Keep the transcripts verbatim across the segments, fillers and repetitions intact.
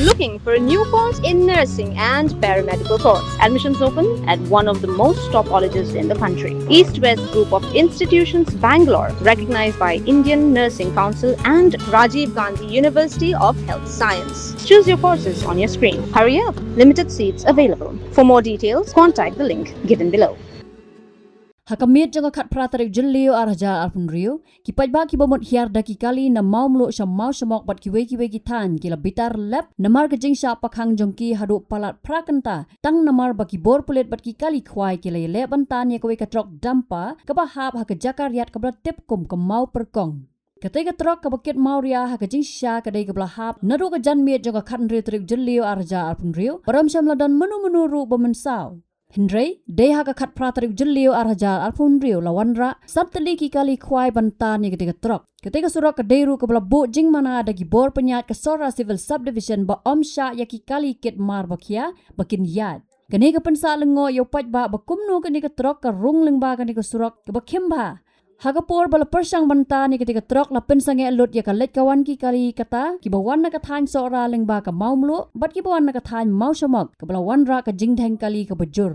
Looking for a new course in nursing and paramedical course? Admissions open at one of the most top colleges in the country. East West Group of Institutions, Bangalore, recognized by Indian Nursing Council and Rajiv Gandhi University of Health Science. Choose your courses on your screen. Hurry up, limited seats available. For more details, contact the link given below. Ha ka miet jong ka khatphra tarik Jylliew ar hajar arphew hynriew, ki paidbah kiba mut hiar da ki kali na Mawmluh sha Mawshamok bad kiwei kiwei ki thaiñ ki la bitar lep namar ka jingshah pakhang jong ki haduh palat phra kynta, tang namar ba ki bor pulit bad ki kali khwai ki la ïaleh ban tan ïa kawei ka trok dumper kaba hap ha ka jaka riat kaba la tip kum ka Mawpyrkong. Katei ka trok kaba kit mawria ha ka jingshisha ka dei kaba la hap naduh ka janmiet jong ka khathynriew tarik Jylliew ar hajar arphew hynriew, bad ym shym la don mano mano ruh ba mynsaw. Hynrei dei ha ka khatphra tarik Jylliew ar hajar arphew hynriew la wanrah san tylli ki kali khwai ban tan ïa katei ka trok. Katei ka surok ka dei ruh kaba la buh jingmana da ki bor pynïaid ka Sohra Civil Subdivision ba ym shah ïa ki kali kit mar ba khia ba kin ïaid. Kane ka pynsah lyngngoh ïa u paidbah ba kumno kane ka trok ka rung lyngba kane ka surok kaba khim bha. Ha ka por ba la pyrshang ban tan ïa katei ka trok, la pynsangeh lut ïa ka leit ka wan ki kali kata kiba wan na ka thaiñ Sohra lyngba ka Mawmluh bad kiba wan na ka thaiñ Mawshamok, kaba la wanrah ka jingdheng kali kaba jur.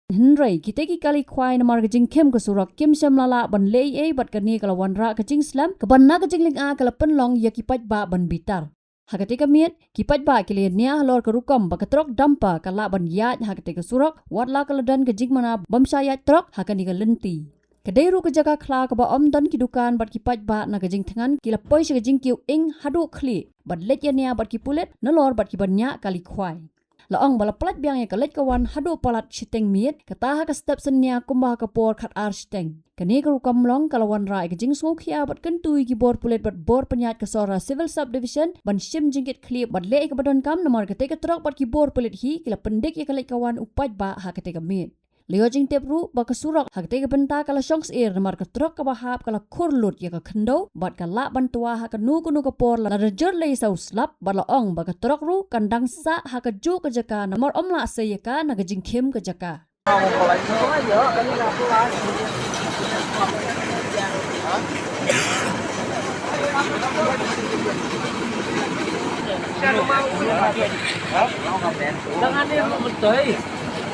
Hynrei kitei ki kali khwai namar ka jingkhim ka surok kim shym la lah ban leh ei ei bad kane ka la wanrah ka jingslem kaba na ka jinglynga ka la pynlong ïa ki paidbah ban bitar. Ha katei ka miet, ki paidbah ki la ïania halor ka rukom ba ka trok dumper ka lah ban ïaid ha katei ka surok, wat la ka la don ka jingmana bym shah ïaid trok ha kane ka lynti. Ka dei ruh ka jaka khlaw kaba ym don ki dukan bad ki paidbah na ka jingthngan ki la poi sha ka jingkiew ing haduh khlieh bad leit ïania bad ki pulit nalor bad kiba ñiah kali khwai. La ong ba la pynlait biang ïa ka leit ka wan haduh palat shiteng miet, kata ha ka step synñia kumba ha ka por khatar shiteng. Kane ka rukom long ka la wanrah ïa ka jingsngewkhia bad kyntu ïa ki bor pulit bad bor pynïaid ka Sohra Civil Subdivision ban shim jingkit khlieh bad leh ïa kaba donkam namar katei ka trok bad ki bor pulit hi ki la pyndik ïa ka leit ka wan u paidbah ha katei ka miet. La ïoh jingtip ruh ba ka surok ha katei ka bynta ka la shong syier namar ka trok kaba hap ka la khur lut ïa ka khyndew bad ka lah ban twa ha kano kano ka por lada jur lei sa u slap, bad la ong ba ka trok ruh kan dang sah ha kajuh ka jaka namar ym lah sei ïa ka na ka jingkhim ka jaka.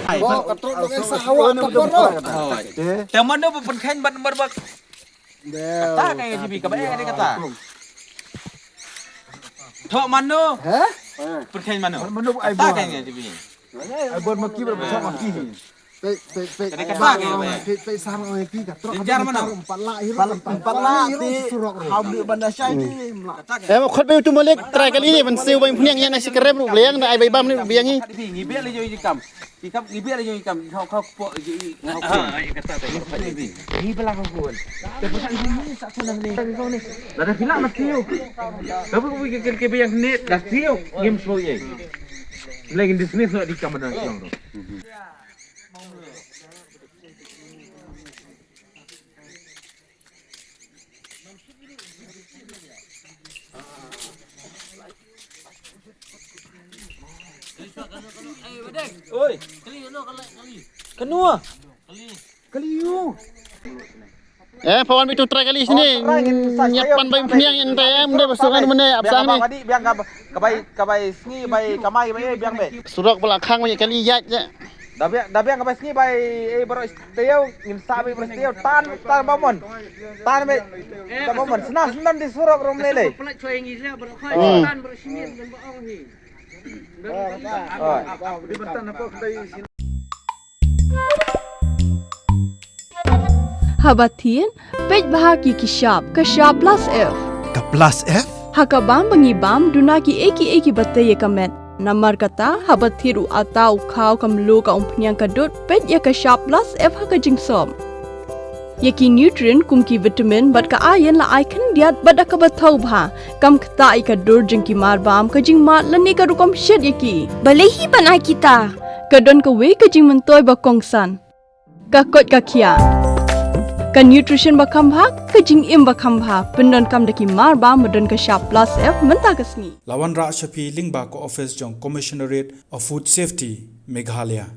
Te mano ba pynkheiñ bad namar ba kata ka ngi jibi kaba eh kata. Thok mano? Pynkheiñ mano? Kata ka ngi jibi. Ai bon maki ba thok maki. Pei pei pei. Kata ka ngi. Pei pei sam ngi ki ka trok. Jinjar mano? Pala hi pala hi surok. Hau bi banda shai ni. Em khot be tu malik trai kali ni ban siu ban phniang ïa na si kerem ruh bliang da ai bai bam ni bliang hi. Ngi biar le joi kam. Ikam ibi ala jong ikam khau khau po ji khau khau. Ni bela khau khau. Te pesan ni sa sa nang ni. Lada pila ma tiu. Kabu kabu ke ke ke yang ni da tiu ngim so ye. Lagi dismiss no di kamar nang siang tu. Oi. Kanu. Kaliu. Eh, pawan bitu try kali sini. Nyiap pan bai pniang yang tayam deh pasal kan mana absang ni. Biang ka bai ka bai sngi bai kamai bai biang be. Surok bala khang bai kali yak je. Da biang da biang ka bai sngi bai eh bro tayau ngin sa bai bro tayau tan tan bamon. Tan bai tan bamon sna snan di surok rom lele. Haba thied, peit bha ki ki shap, ka shap plus F. Ka plus F? Ha ka bam ba ngi bam, duna ki ei ki ei ki ba tei ïa ka met. Namar kata, haba thied u ata u khaw ka mluh ka umphniang ka dud, peit ïa ka shap plus F ha ka jingsop. Ïa ki nutrient kum ki vitamin bad ka iron la ai khyndiat bad da kaba thaw bha. Kam ktah ïa ka dur jong ki marbam, ka jingmad lane ka rukom shet ïa ki. Balei hi ban ai kita? Ka don kawei ka jingmyntoi ba kongsan. Ka koit ka khiah. Ka nutrition ba kham bha, ka jingim ba kham bha. Pyndonkam da ki marbam ba don ka shap plus F mynta ka sngi. La wanrah sha phi lyngba ka office jong Commissionerate of Food Safety, Meghalaya.